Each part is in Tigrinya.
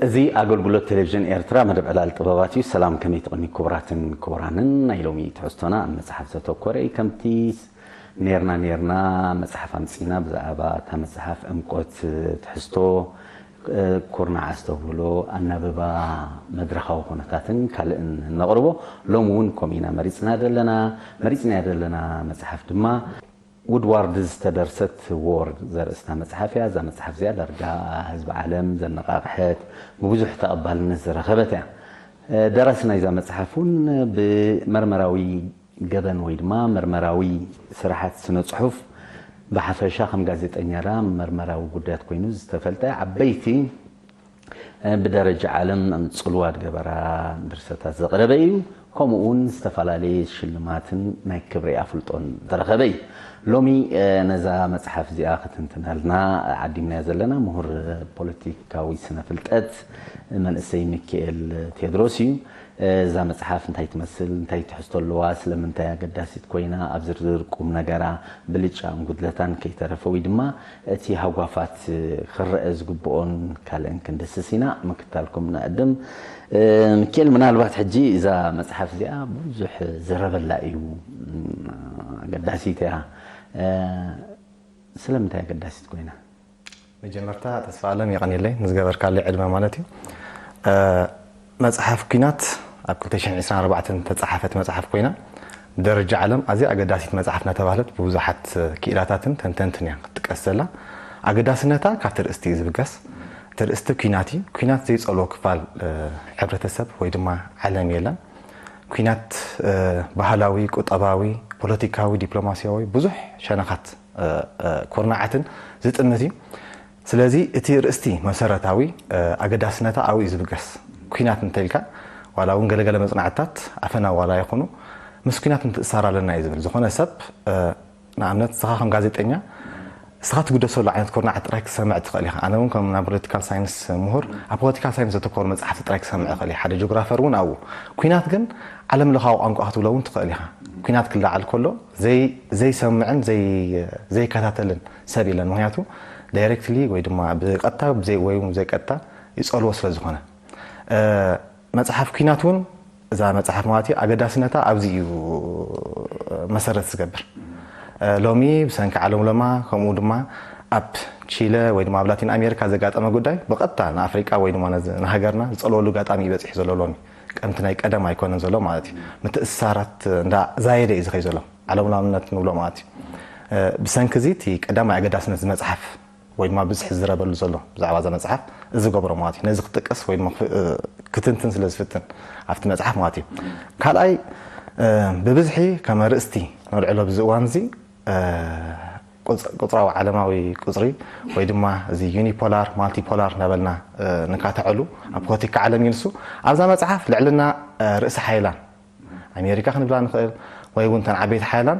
እዚ ኣገልግሎት ቴሌቪዥን ኤርትራ መደብ ዕላል ጥበባት እዩ። ሰላም፣ ከመይ ትቕኒ ክቡራትን ክቡራንን? ናይ ሎሚ ትሕዝቶና ኣብ መጽሓፍ ዘተኮረ እዩ። ከምቲ ስ-፣ ኔርና ኔርና መጽሓፍ ኣምጺና ብዛዕባ እታ መጽሓፍ ዕምቆት ትሕዝቶ፣ እ፣ ኩርናዕ ኣስተብህሎ፣ ኣናብባ፣ መድረኻዊ ኩነታትን ካልእን እነቕርቦ። ሎሚ እውን ከምኡ ኢና መሪጽና ዘለና። መሪጽናያ ዘለና መጽሓፍ ድማ ውድዋርድ ዝተደርሰት ዎር ዘርእስታ መጽሓፍ እያ። እዛ መጽሓፍ እዚኣ ዳርጋ ህዝቢ ዓለም ዘነቓቕሐት፣ ብብዙሕ ተቐባልነት ዝረኸበት እያ። እ፣ ደራሲ ናይዛ መጽሓፍ እውን ብመርመራዊ ገበን ወይ ድማ መርመራዊ ስራሓት ስነ ጽሑፍ ብሓፈሻ ከም ጋዜጠኛ ዳ መርመራዊ ጉዳያት ኮይኑ ዝተፈልጠ፣ ዓበይቲ ብደረጃ ዓለም ጽልዋ ዝገበራ ድርሰታት ዘቕረበ እዩ። ከምኡ እውን ዝተፈላለየ ሽልማትን ናይ ክብሪ ኣፍልጦን ዝረኸበ እዩ። ሎሚ፣ እ፣ ነዛ መጽሓፍ እዚኣ ክትንትነልና ዓዲምናዮ ዘለና ምሁር ፖለቲካዊ ስነ ፍልጠት መንእሰይ ሚካኤል ቴድሮስ እዩ። እ፣ እዛ መጽሓፍ እንታይ ትመስል፣ እንታይ ትሕዝቶ ኣለዋ፣ ስለምንታይ ኣገዳሲት ኮይና፣ ኣብ ዝርዝር ቁም ነገራ፣ ብልጫን ጉድለታን ከይተረፈ ወይ ድማ እቲ ሃጓፋት ክረአ ዝግብኦን ካልእን ክንድስስ ኢና ምክታልኩም ንዕድም። እ፣ ሚካኤል፣ ምናልባት ሕጂ እዛ መጽሓፍ እዚኣ ብዙሕ ዝረበላ እዩ፣ ም፣ ኣገዳሲት እያ። እ፣ ስለምንታይ ኣገዳሲት ኮይና? መጀመርታ ተስፋ ኣለም የቐንየለይ ንዝገበርካለይ ዕድመ ማለት እዩ። እ፣ መጽሓፍ ኲናት ኣብ ክልተ ሽሕን ዕስራን ኣርባዕተን ተጻሓፈት መጽሓፍ ኮይና፣ ብደረጃ ዓለም ኣዝያ ኣገዳሲት መጽሓፍ እናተባህለት ብብዙሓት ክኢላታትን ተንተንትን እያ ክትጥቀስ ዘላ። ኣገዳስነታ ካብቲ ርእስቲ እዩ ዝብገስ። እቲ ርእስቲ ኲናት እዩ። ኲናት ዘይጸልዎ ክፋል፣ እ፣ ሕብረተሰብ ወይ ድማ ዓለም የለን። ኲናት፣ እ፣ ባህላዊ፣ ቁጠባዊ፣ ፖለቲካዊ፣ ዲፕሎማስያዊ ብዙሕ ሸነኻት፣ እ፣ እ፣ ኩርናዓትን ዝጥምት እዩ። ስለዚ እቲ ርእስቲ መሰረታዊ፣ እ፣ ኣገዳስነታ ኣብኡ እዩ ዝብገስ። ኲናት እንተኢልካ፣ ዋላ እውን ገለገለ መጽናዕትታት ኣፈና ዋላ ይኹኑ፣ ምስ ኲናት ምትእስሳር ኣለና እዩ ዝብል። ዝኾነ ሰብ፣ እ፣ ንኣብነት፣ ንስኻ ከም ጋዜጠኛ፣ ንስኻ ትግደሰሉ ዓይነት ኩርናዓት ጥራይ ክትሰምዕ ትኽእል ኢኻ። ኣነ እውን ከም ናይ ፖለቲካል ሳይንስ ምሁር፣ ኣብ ፖለቲካል ሳይንስ ዘተኮሩ መጽሓፍቲ ጥራይ ክሰምዕ እኽእል እየ። ሓደ ጂኦግራፈር እውን ኣብኡ። ኲናት ግን ዓለም ለኻዊ ቋንቋ ክትብሎ እውን ትኽእል ኢኻ። ኲናት ክለዓል ከሎ ዘይ-፣ ዘይሰምዕን ዘይ-፣ ዘይከታተልን ሰብ የለን። ምኽንያቱ ዳይሬክትሊ ወይ ድማ ብቐጥታ ብዘይ-፣ ወይ እውን ብዘይቀጥታ ይጸልዎ ስለ ዝኾነ። እ፣ መጽሓፍ ኲናት እውን እዛ መጽሓፍ ማለት እዩ፣ ኣገዳስነታ ኣብዚ እዩ መሰረት ዝገብር። እ፣ ሎሚ ብሰንኪ ዓለምለማ፣ ከምኡ ድማ ኣብ ቺለ ወይ ድማ ኣብ ላቲን ኣሜሪካ ዘጋጠመ ጉዳይ ብቐጥታ ንኣፍሪቃ ወይ ድማ ነዚ ንሃገርና ዝጸልወሉ ኣጋጣሚ እዩ በጺሑ ዘሎ ሎሚ። ከምቲ ናይ ቀደም ኣይኮነን ዘሎ ማለት እዩ። ምትእስሳራት እንዳ ዛየደ እዩ ዝኸይ ዘሎ፣ ዓለምለማነት ንብሎ ማለት እዩ። እ፣ ብሰንኪ እዚ እቲ ቀዳማይ ኣገዳስነት እዚ መጽሓፍ ወይ ድማ ብዝሒ ዝዝረበሉ ዘሎ ብዛዕባ እዛ መጽሓፍ እዚ ዝገብሮ ማለት እዩ። ነዚ ክጥቀስ ወይ ድማ ክፍ-፣ እ፣ ክትንትን ስለ ዝፍትን ኣብቲ መጽሓፍ ማለት እዩ። ካልኣይ፣ እ፣ ብብዝሒ ከም ኣርእስቲ ነልዕሎ ኣብዚ እዋን እዚ፣ እ፣ ቁጽ-፣ ቁጽራዊ ዓለማዊ ቁጽሪ ወይ ድማ እዚ ዩኒፖላር፣ ማልቲፖላር እናበልና፣ እ፣ ንካትዐሉ ኣብ ፖለቲካ ዓለም እዩ ንሱ። ኣብዛ መጽሓፍ ልዕልና፣ እ፣ ርእሲ ሓይላን ኣሜሪካ ክንብላ ንኽእል ወይ እውን እተን ዓበይቲ ሓያላን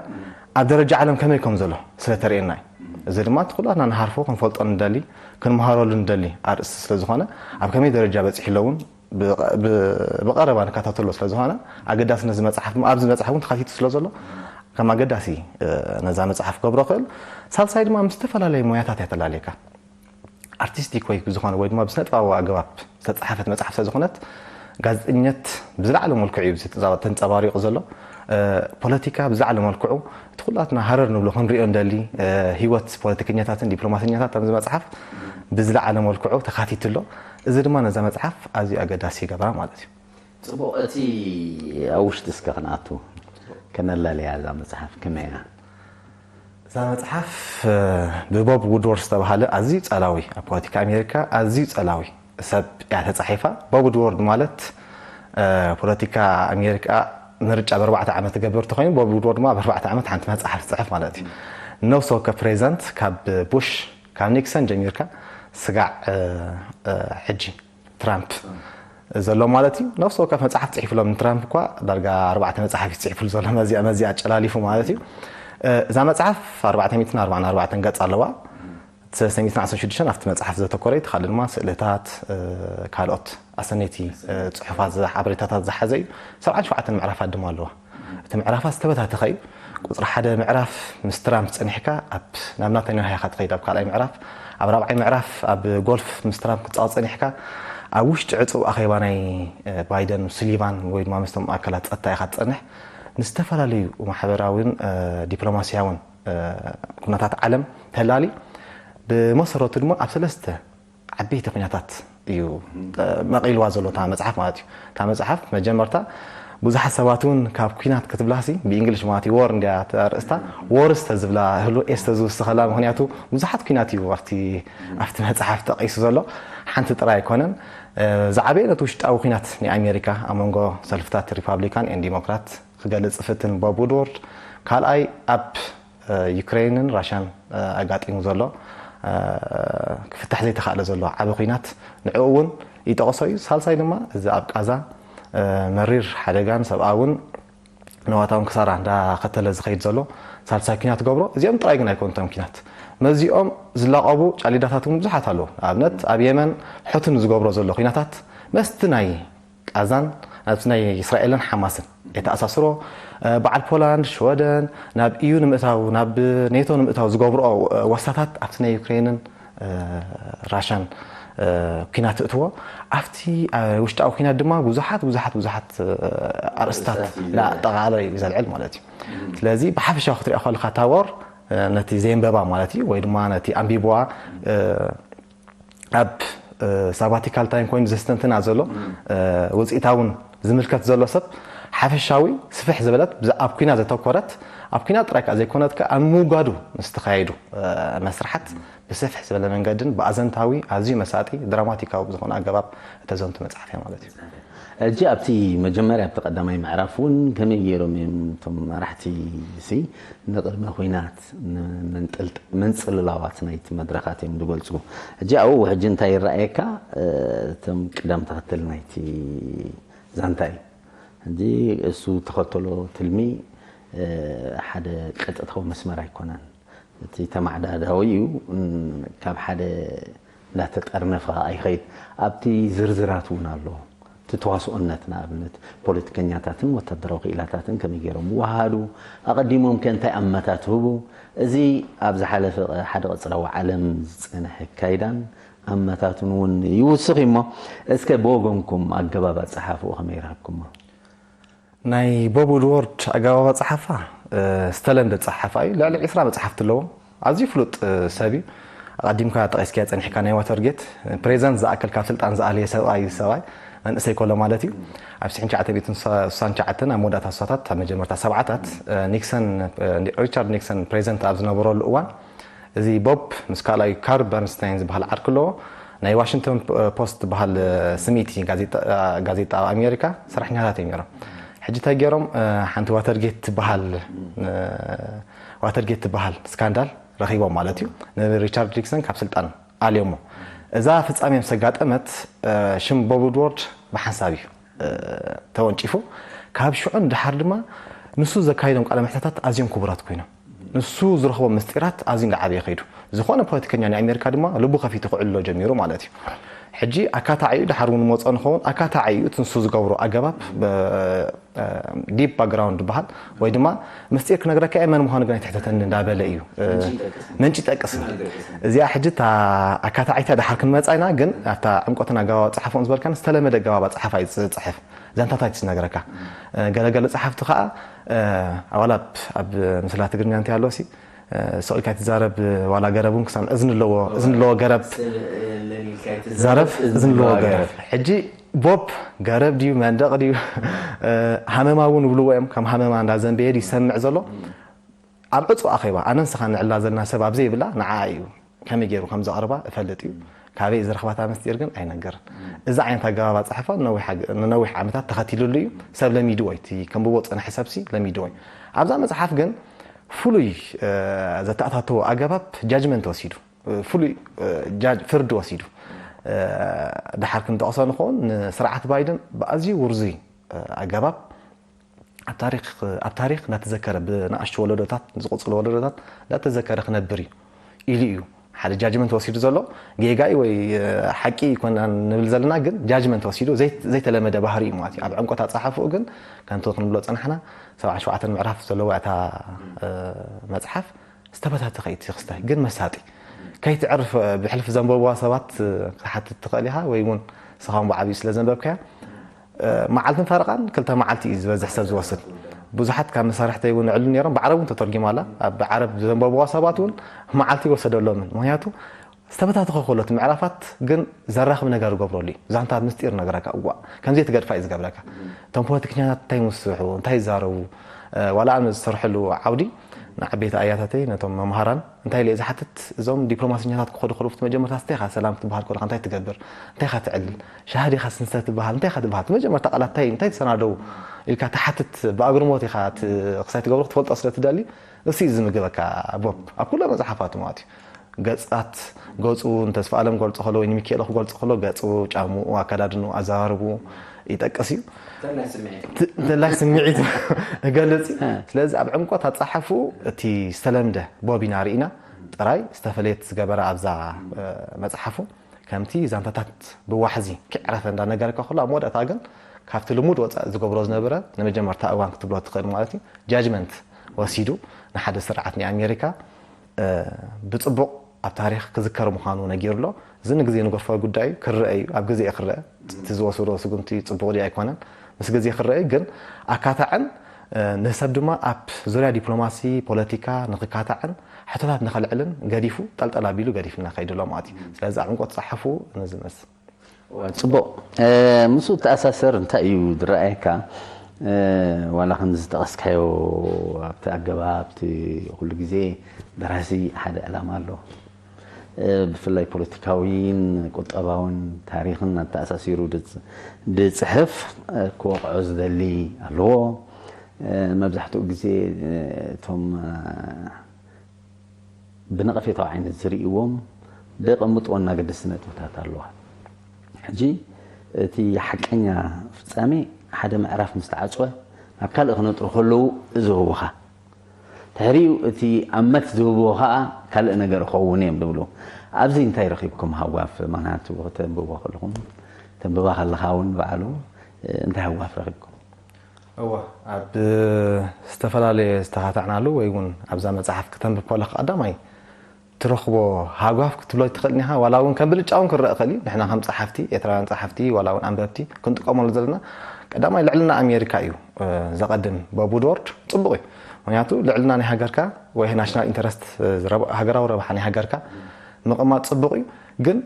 ኣብ ደረጃ ዓለም ከመይ ከም ዘሎ ስለ ተርእየና እዩ። እዚ ድማ እቲ ኩላትና ንሃርፎ ክንፈልጦ ንደሊ፣ ክንመሃረሉ ንደሊ ኣርእስቲ ስለ ዝኾነ፣ ኣብ ከመይ ደረጃ በጺሑ ኣሎ እውን ብቐ-፣ ብ-፣ ብቐረባ ንከታተሎ ስለ ዝኾነ፣ ኣገዳስነት እዚ መጽሓፍ ድማ ኣብዚ መጽሓፍ እውን ተኻቲቱ ስለ ዘሎ፣ ከም ኣገዳሲ፣ እ፣ ነዛ መጽሓፍ ክገብሮ ክእል። ሳልሳይ ድማ ምስ ዝተፈላለዩ ሞያታት እያ ተላለየካ። ኣርቲስቲክ ወይ ብዝኾነ ወይ ድማ ብስነ ጥበባዊ ኣገባብ ዝተጻሓፈት መጽሓፍ ስለ ዝኾነት፣ ጋዜጠኝነት ብዝለዓለ መልክዑ እዩ ዝተንጸባ-፣ ተንጸባሪቑ ዘሎ። እ፣ ፖለቲካ ብዝለዓለ መልክዑ፣ እቲ ኩላትና ሃረር ንብሎ ክንሪኦ እንደሊ፣ እ፣ ህይወት ፖለቲከኛታትን ዲፕሎማሰኛታት ኣብዚ መጽሓፍ ብዝለዓለ መልክዑ ተኻቲቱ ኣሎ። እዚ ድማ ነዛ መጽሓፍ ኣዝዩ ኣገዳሲ ይገብራ ማለት እዩ። ጽቡቕ፣ እቲ ኣብ ውሽጢ እስከ ክንኣቱ፣ ከነላልያ እዛ መጽሓፍ ከመይ እያ? እዛ መጽሓፍ፣ እ፣ ብቦብ ውድወርድ ዝተባህለ ኣዝዩ ጸላዊ፣ ኣብ ፖለቲካ ኣሜሪካ ኣዝዩ ጸላዊ ሰብ እያ ተጻሒፋ። ቦብ ውድወርድ ማለት፣ እ፣ ፖለቲካ ኣሜሪካ ምርጫ ብኣርባዕተ ዓመት ትገብር ተኾይኑ፣ ቦብ ውድወርድ ድማ ኣብ ኣርባዕተ ዓመት ሓንቲ መጽሓፍ ትጽሕፍ ማለት እዩ። ነፍሲ ወከፍ ፕሬዚዳንት ካብ ቡሽ፣ ካብ ኒክሰን ጀሚርካ ስጋዕ፣ እ፣ እ፣ ሕጂ ትራምፕ ዘሎ ማለት እዩ። ነፍሲ ወከፍ መጽሓፍ ጽሒፉሎም፣ ንትራምፕ እኳ ዳርጋ ኣርባዕተ መጽሓፍ እዩ ጽሒፉሉ ዘሎ፣ መዚኣ መዚኣ ኣጨላሊፉ ማለት እዩ። እ፣ እዛ መጽሓፍ ኣርባዕተ ሚእትን ኣርባዓን ኣርባዕተን ገጽ ኣለዋ። እቲ ሰለስተ ሚእትን ዓሰርተ ሽዱሽተን ኣብቲ መጽሓፍ ዘተኮረ እዩ፣ እቲ ካልእ ድማ ስእልታት፣ እ፣ ካልኦት ኣሰነይቲ፣ እ፣ ጽሑፋት ዝሓ-፣ ሓበሬታታት ዝሓዘ እዩ። ሰብዓን ሸውዓተን ምዕራፋት ድማ ኣለዋ። እቲ ምዕራፋት ዝተበታተኸ እዩ። ቁጽሪ ሓደ ምዕራፍ ምስ ትራምፕ ጸኒሕካ ኣብ፣ ናብ ናታንያሁ ኢኻ ትኸይድ፣ ኣብ ካልኣይ ምዕራፍ። ኣብ ራብዓይ ምዕራፍ ኣብ ጎልፍ ምስ ትራምፕ ክትጻወት ጸኒሕካ፣ ኣብ ውሽጢ ዕጹው ኣኼባ ናይ ባይደን፣ ሱሊቫን ወይ ድማ ምስቶም ኣካላት ጸጥታ ኢኻ ትጸንሕ። ንዝተፈላለዩ ማሕበራውን ዲፕሎማስያውን ኩነታት ዓለም ተላሊ፣ ብመሰረቱ ድማ ኣብ ሰለስተ ዓበይቲ ኩናታት እዩ መቒልዋ ዘሎ እታ መጽሓፍ ማለት እዩ። እታ መጽሓፍ መጀመርታ ብዙሓት ሰባት እውን ካብ ኩናት ክትብላሲ ብእንግሊሽ ማለት እዩ፣ ወር እንዲያ እታ ኣርእስታ፣ ወርስ ተዝብላ ህሉ ኤስ ተዝውስኸላ፣ ምኽንያቱ ብዙሓት ኩናት እዩ ኣብቲ ኣብቲ መጽሓፍ ተቐይሱ ዘሎ፣ ሓንቲ ጥራይ ኣይኮነን። ዝዓበየ ነቲ ውሽጣዊ ኩናት ናይ ኣሜሪካ ኣብ መንጎ ሰልፍታት ሪፓብሊካን ኤን ዲሞክራት ክገልጽ ዝፍትን ቦብ ውድወርድ፣ ካልኣይ ኣብ ዩክሬንን ራሽያን ኣጋጢሙ ዘሎ ክፍታሕ ዘይተኻእለ ዘሎ ዓቢ ኩናት ንዕኡ እውን ይጠቕሶ እዩ። ሳልሳይ ድማ እዚ ኣብ ቃዛ መሪር ሓደጋን ሰብኣውን ነዋታውን ክሳራ እንዳኸተለ ዝኸይድ ዘሎ ሳልሳይ ኩናት ገብሮ። እዚኦም ጥራይ ግን ኣይኮኑ እቶም ኩናት መዚኦም ዝላቐቡ ጫሊዳታት እውን ብዙሓት ኣለዉ። ንኣብነት ኣብ የመን ሑቲ ንዝገብሮ ዘሎ ኩናታት መስቲ ናይ ቃዛን ናብቲ ናይ እስራኤልን ሓማስን የተኣሳስሮ። በዓል ፖላንድ፣ ሽወደን ናብ ኢዩ ንምእታው፣ ናብ ኔቶ ንምእታው ዝገብርኦ ወስታታት ኣብቲ ናይ ዩክሬንን ራሻን ኩናት ትእትዎ። ኣብቲ ውሽጣዊ ኩናት ድማ ብዙሓት ብዙሓት ብዙሓት ኣርእስታት ኣርእስታት እዩ ዘልዕል። ኣጠቓላሊ እዩ ዘልዕል ማለት እዩ። ስለዚ ብሓፈሻ ክትሪኦ ከለካ ታወር ነቲ ዘየንበባ ማለት እዩ ወይ ድማ ነቲ ኣንቢብዋ ኣብ ሳባቲካል ታይም ኮይኑ ዘስተንትና ዘሎ ውፅኢታውን ዝምልከት ዘሎ ሰብ ሓፈሻዊ ስፍሕ ዝበለት ብዛ- ኣብ ኩና ዘተኮረት ኣብ ኩና ጥራይ ከዓ ዘይኮነት ከዓ ኣብ ምውጋዱ ንዝተኻየዱ መስርሓት ብስፍሕ ዝበለ መንገድን ብኣዘንታዊ ኣዝዩ መሳጢ ድራማቲካዊ ብዝኾነ ኣገባብ እተዘንቱ መፅሓፍ እያ ማለት እዩ። ሕጂ ኣብቲ መጀመርያ ኣብቲ ቀዳማይ ምዕራፍ እውን ከመይ ገይሮም እዮም እቶም መራሕቲ ሲ ንቅድመ ኩናት መንጽልላዋት ናይቲ መድረኻት እዮም ዝገልፁ። ሕጂ ኣብኡ ሕጂ እንታይ ይረኣየካ? እቶም ቅደም ተኸተል ናይቲ ዛንታ እዩ። ሕጂ እሱ ተኸተሎ ትልሚ ሓደ ቀጥታዊ መስመር ኣይኮነን። እቲ ተማዕዳዳዊ እዩ። ካብ ሓደ እንዳተጠርነፈ ኣይኸይድ። ኣብቲ ዝርዝራት እውን ኣሎ። እቲ ተዋስኦነት ንኣብነት ፖለቲከኛታትን ወታደራዊ ክኢላታትን ከመይ ገይሮም ይወሃሃዱ፣ ኣቐዲሞም ከ እንታይ ኣመታት ህቡ፣ እዚ ኣብ ዝሓለፈ ሓደ ቀጽላዊ ዓለም ዝጸንሐ ኣካይዳን ኣመታቱን እውን ይውስኽ እዩ እሞ እስከ ብወገንኩም ኣገባብ ኣጸሓፍኡ ከመይ ረኸብኩሞ? ናይ ቦብ ውድዎርድ ኣገባብ ኣጸሓፋ ዝተለምደ ጸሓፋ እዩ። ልዕሊ ዒስራ መጽሓፍቲ ኣለዎ። ኣዝዩ ፍሉጥ ሰብ እዩ። ኣቐዲምካ ጠቒስካዮ ጸኒሕካ ናይ ዋተርጌት ፕሬዘንት ዝኣክል ካብ ስልጣን ዝኣለየ ሰብኣይ እዩ። ሰብኣይ መንእሰይ ከሎ ማለት እዩ። ኣብ ሽሕን ትሽዓተ ሚእትን ስሳን ትሽዓተን ኣብ መወዳእታ ስሳታት ኣብ መጀመርታ ሰብዓታት ኒክሰን ሪቻርድ ኒክሰን ፕሬዘንት ኣብ ዝነበረሉ እዋን እዚ ቦብ ምስ ካልኣይ ካርል በርንስታይን ዝበሃል ዓርኪ ኣለዎ። ናይ ዋሽንግተን ፖስት ዝበሃል ስሚቲ ጋዜጣ ኣብ ኣሜሪካ ሰራሕኛታት እዮም ነይሮም። ሕጂ እንታይ ገይሮም ሓንቲ ዋተርጌት ትበሃል ዋተርጌት ትበሃል ስካንዳል ረኺቦም ማለት እዩ። ንሪቻርድ ኒክሰን ካብ ስልጣን ኣልዮሞ። እዛ ፍጻሜ ምስ ኣጋጠመት ሽም ቦብ ውድዎርድ ብሓንሳብ እዩ ተወንጪፉ። ካብ ሽዑ ንደሓር ድማ ንሱ ዘካይዶም ቃለ መሕተታት ኣዝዮም ክቡራት ኮይኖም። ንሱ ዝረኽቦም ምስጢራት ኣዝዩ እንዳዓበየ ከይዱ። ዝኾነ ፖለቲከኛ ናይ ኣሜሪካ ድማ ልቡ ከፊቱ ክዕልሎ ጀሚሩ ማለት እዩ። ሕጂ ኣካታዒ እዩ፣ ድሓር እውን መፅኦ ንኸውን ኣካታዒ እዩ። እቲ ንሱ ዝገብሮ ኣገባብ ዲፕ ባክግራውንድ ዝበሃል ወይ ድማ ምስጢር ክነግረካ እየ መን ምዃኑ ግን ኣይትሕተተኒ እንዳበለ እዩ። ምንጪ ይጠቅስ። እዚኣ ሕጂ እታ ኣካታዒታ ድሓር ክንመፃ ኢና፣ ግን ኣብታ ዕምቆትን ኣገባብ ኣፀሓፍኡን ዝበልካን ዝተለመደ ኣገባብ ኣፀሓፋ እዩ ዝፅሕፍ። ዛንታታት እዩ ዝነግረካ። ገለገለ ፀሓፍቲ ከዓ ዋላ ኣብ ምስላ ትግርኛ እንታይ ኣሎ ሲ ስቕ ኢልካ ኣይትዛረብ ዋላ ገረብ እውን ክሰምዕ እዝኒ ኣለዎ እዝኒ ኣለዎ ገረብ ዛረብ እዝኒ ኣለዎ ገረብ። ሕጂ ቦብ ገረብ ድዩ መንደቕ ድዩ ሃመማ እውን ይብልዎ እዮም። ከም ሃመማ እንዳዘንበየ ድዩ ይሰምዕ ዘሎ? ኣብ ዕፁ ኣኼባ ኣነ ንስኻ ንዕላ ዘለና ሰብ ኣብ ዘይብላ ንዓኣ እዩ ከመይ ገይሩ ከም ዘቕርባ እፈልጥ እዩ። ካበይ ዝረኽባታ ምስጢር ግን ኣይነግርን። እዚ ዓይነት ኣገባብ ኣጻሕፋ ንነዊሕ ዓመታት ተኸቲልሉ እዩ። ሰብ ለሚድዎ እዩ። እቲ ከንብቦ ዝጸንሐ ሰብሲ ለሚድዎ እዩ። ኣብዛ መጽሓፍ ግን ፍሉይ ዘተኣታተዎ ኣገባብ ጃጅመንት ወሲዱ፣ ፍሉይ ፍርዲ ወሲዱ። ደሓር ክንጠቕሶ ንኸውን ንስርዓት ባይደን ብኣዝዩ ውርዙይ ኣገባብ ኣብ ታሪኽ ኣብ ታሪኽ እንዳተዘከረ ብንኣሽቱ ወለዶታት ንዝቕፅሉ ወለዶታት እንዳተዘከረ ክነብር እዩ ኢሉ እዩ ሓደ ጃጅመንት ወሲዱ ዘሎ። ጌጋ እዩ ወይ ሓቂ ይኮና ንብል ዘለና፣ ግን ጃጅመንት ወሲዱ ዘይተለመደ ባህሪ እዩ ማለት እዩ። ኣብ ዕምቆት ኣፀሓፍኡ ግን ከምቲ ክንብሎ ፀናሕና ሰብዓ ሸውዓተ ምዕራፍ ዘለዋ እታ መፅሓፍ ዝተበታተኸ እዩ እቲ ክስታይ ግን መሳጢ። ከይትዕርፍ ብሕልፊ ዘንበብዋ ሰባት ክትሓትት ትኽእል ኢኻ፣ ወይ እውን ንስኻ እውን ብዓብዩ ስለ ዘንበብካያ። መዓልትን ፈረቓን ክልተ መዓልቲ እዩ ዝበዝሕ ሰብ ዝወስድ። ብዙሓት ካብ መሳርሕተይ እውን ይዕሉ ነይሮም። ብዓረብ እውን ተተርጊማ ኣላ። ኣብ ዓረብ ዘንበብዋ ሰባት እውን መዓልቲ ይወሰደሎምን። ምክንያቱ ዝተበታተኸ ከሎ እቲ ምዕራፋት ግን ዘራኽብ ነገር ይገብረሉ እዩ። ዛንታ ምስጢር ነገረካ። እዋእ፣ ከምዚ ትገድፋ እዩ ዝገብረካ። እቶም ፖለቲከኛታት እንታይ ምስሑ፣ እንታይ ይዛረቡ፣ ዋላ ኣነ ዝሰርሐሉ ዓውዲ ንዓበይቲ ኣያታተይ፣ ነቶም መምሃራን እንታይ ኢለ ዝሓትት፣ እዞም ዲፕሎማሲኛታት ክኸዱ ከለዉ እቲ መጀመርታ እንታይ ኢኻ ሰላም ክትበሃል ከለኻ እንታይ ትገብር፣ እንታይ ኢኻ ትዕልል፣ ሻሂ ዲኻ ስንሰ ትበሃል፣ እንታይ ኢኻ ትበሃል፣ እቲ መጀመርታ ቃላት እንታይ እንታይ ትሰናደው ኢልካ ትሓትት። ብኣግርሞት ኢኻ እቲ ክሳይ ትገብሮ ክትፈልጦ ስለ ትደሊ። እሱ እዩ ዝምግበካ ቦብ ኣብ ኩሎ መጽሓፋቱ ማለት እዩ። ገጻት ገጹ ንተስፋ ኣለም ክገልጾ ከሎ ወይ ንሚካኤል ክገልጾ ከሎ ገጹ፣ ጫምኡ፣ ኣከዳድንኡ፣ ኣዘራርብኡ ይጠቅስ እዩ። ተላይ ስምዒት ት- ተላይ ስምዒት እገልጽ እዩ። ስለዚ ኣብ ዕምቆት ኣጻሓፉ እቲ ዝተለምደ ቦቢና ርኢና ጥራይ ዝተፈለየት ዝገበረ ኣብዛ መጽሓፉ ከምቲ ዛንታታት ብዋሕዚ ክዕረፈ እንዳነገረካ ከሎ ኣብ መወዳእታ ግን ካብቲ ልሙድ ወጻኢ ዝገብሮ ዝነበረ ንመጀመርታ እዋን ክትብሎ ትኽእል ማለት እዩ ጃጅመንት ወሲዱ ንሓደ ስርዓት ናይ ኣሜሪካ ብጽቡቕ ኣብ ታሪኽ ክዝከር ምዃኑ ነጊሩ ኣሎ። እዚ ንግዜ ንገፎ ጉዳይ እዩ፣ ክረአ እዩ፣ ኣብ ግዜ እዩ ክረአ። እቲ ዝወሰዶ ስጉምቲ ጽቡቕ ድዩ ኣይኮነን፣ ምስ ግዜ ክረአ እዩ። ግን ኣካታዕን ንሰብ ድማ ኣብ ዙርያ ዲፕሎማሲ፣ ፖለቲካ ንኽካታዕን ሕቶታት ንኸልዕልን ገዲፉ ጠልጠል ኣቢሉ ገዲፍና ከይዱ ኣሎ ማለት እዩ። ስለዚ ኣብ ዕምቆት ጸሓፉ ንዝመስ ጽቡቕ። ምስኡ ተኣሳሰር እንታይ እዩ ዝረኣየካ? ዋላ ከም ዝጠቐስካዮ ኣብቲ ኣገባብ እቲ ኩሉ ግዜ ደራሲ ሓደ ዕላማ ኣሎ። ብፍላይ ፖለቲካዊን ቁጠባውን ታሪኽን ኣተኣሳሲሩ ድጽሕፍ ክወቕዖ ዝደሊ ኣለዎ። መብዛሕትኡ ግዜ እቶም ብነቐፌታዊ ዓይነት ዝርእይዎም ደቐምጥዎ እናገደሲ ነጥብታት ኣለዋ። ሕጂ እቲ ሓቀኛ ፍጻሜ ሓደ ምዕራፍ ምስ ተዓጽወ ናብ ካልእ ክነጥሩ ከለዉ ዝህቡኻ ድሕሪኡ እቲ ኣመት ዝህብዎ ከዓ ካልእ ነገር ይኸውን እዮም ዝብሉ። ኣብዚ እንታይ ረኺብኩም ሃጓፍ? ምክንያቱ ከተንብቦ ከለኹም ተንብባ ከለኻ እውን በዓሉ እንታይ ሃጓፍ ረኺብኩም? እወ፣ ኣብ ዝተፈላለየ ዝተኻታዕናሉ ወይ እውን ኣብዛ መጽሓፍ ክተንብብ ከለኻ ቀዳማይ ትረኽቦ ሃጓፍ ክትብሎ ትኽእል ኢኻ። ዋላ እውን ከም ብልጫ እውን ክረአ ይኽእል እዩ። ንሕና ከም ጸሓፍቲ፣ ኤርትራውያን ጸሓፍቲ ዋላ እውን ኣንበብቲ ክንጥቀመሉ ዘለና ቀዳማይ ልዕልና ኣሜሪካ እዩ ዘቐድም። በቡድወርድ ጽቡቕ እዩ። ምክንያቱ ልዕልና ናይ ሃገርካ ወይ ናሽናል ኢንተረስት ሃገራዊ ረብሓ ናይ ሃገርካ ምቕማጥ ጽቡቕ እዩ። ግን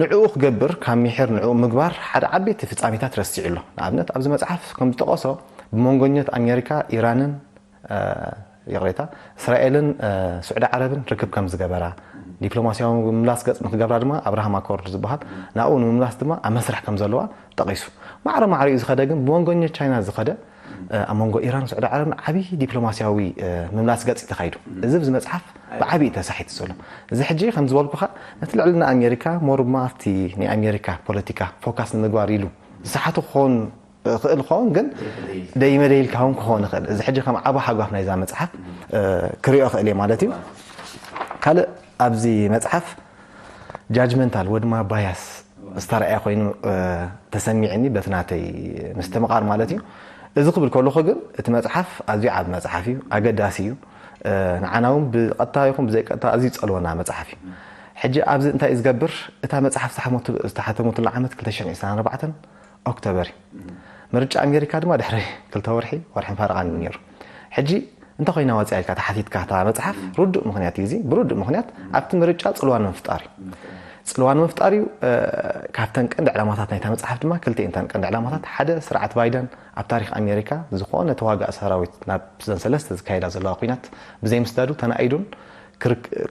ንዕኡ ክገብር ካብ ሚሒር ንዕኡ ምግባር ሓደ ዓበይቲ ፍጻሜታት ረሲዑ ኣሎ። ንኣብነት ኣብዚ መጽሓፍ ከም ዝጠቐሶ ብመንጎኘት ኣሜሪካ፣ ኢራንን ይቕሬታ እስራኤልን ስዑዲ ዓረብን ርክብ ከም ዝገበራ ዲፕሎማሲያዊ ምምላስ ገጽ ንክገብራ ድማ ኣብርሃም ኣኮርድ ዝበሃል ናብኡ ንምምላስ ድማ ኣብ መስርሕ ከም ዘለዋ ጠቒሱ። ማዕረ ማዕሪኡ ዝኸደ ግን ብመንጎኘት ቻይና ዝኸደ ኣብ መንጎ ኢራን ስዑዲ ዓረብን ዓብዪ ዲፕሎማሲያዊ ምምላስ ገጽ እዩ ተኻይዱ። እዚ ብዚ መጽሓፍ ብዓብዪ ተሳሒቱ ዘሎ። እዚ ሕጂ ከም ዝበልኩኻ ነቲ ልዕልና ኣሜሪካ ሞር ድማ ኣብቲ ናይ ኣሜሪካ ፖለቲካ ፎካስ ንምግባር ኢሉ ዝሰሓቱ ክኸውን ይኽእል ክኸውን ግን ደይመደይ ኢልካ እውን ክኸውን ይኽእል። እዚ ሕጂ ከም ዓቢ ሓጓፍ ናይዛ መጽሓፍ ክሪኦ ይኽእል እየ ማለት እዩ። ካልእ ኣብዚ መጽሓፍ ጃጅመንታል ወይ ድማ ባያስ ዝተረኣየ ኮይኑ ተሰሚዕኒ በቲ ናተይ ምስትምቓር ማለት እዩ። እዚ ክብል ከለኹ ግን እቲ መጽሓፍ ኣዝዩ ዓቢ መጽሓፍ እዩ፣ ኣገዳሲ እዩ። ንዓና እውን ብቐጥታ ይኹን ብዘይቀጥታ ኣዝዩ ዝጸልወና መጽሓፍ እዩ። ሕጂ ኣብዚ እንታይ እዩ ዝገብር? እታ መጽሓፍ ዝተሓተመትሉ ዓመት ክልተ ሽሕን ዕስራን ኣርባዕተን ኦክቶበር እዩ። ምርጫ ኣሜሪካ ድማ ድሕሪ ክልተ ወርሒ ወርሕን ፈረቓን እዩ ነይሩ። ሕጂ እንተ ኮይና ወፂኣ ኢልካ ተሓቲትካ እታ መፅሓፍ ርዱእ ምክንያት እዩ እዚ። ብርዱእ ምክንያት ኣብቲ ምርጫ ፅልዋ ንምፍጣር እዩ። ፅልዋ ንምፍጣር እዩ። ካብተን ቀንዲ ዕላማታት ናይታ መፅሓፍ ድማ ክልቲኤን እተን ቀንዲ ዕላማታት ሓደ ስርዓት ባይደን ኣብ ታሪክ ኣሜሪካ ዝኾነ ተዋጋእ ሰራዊት ናብ ዘን ሰለስተ ዝካየዳ ዘለዋ ኩናት ብዘይምስዳዱ ተናኢዱን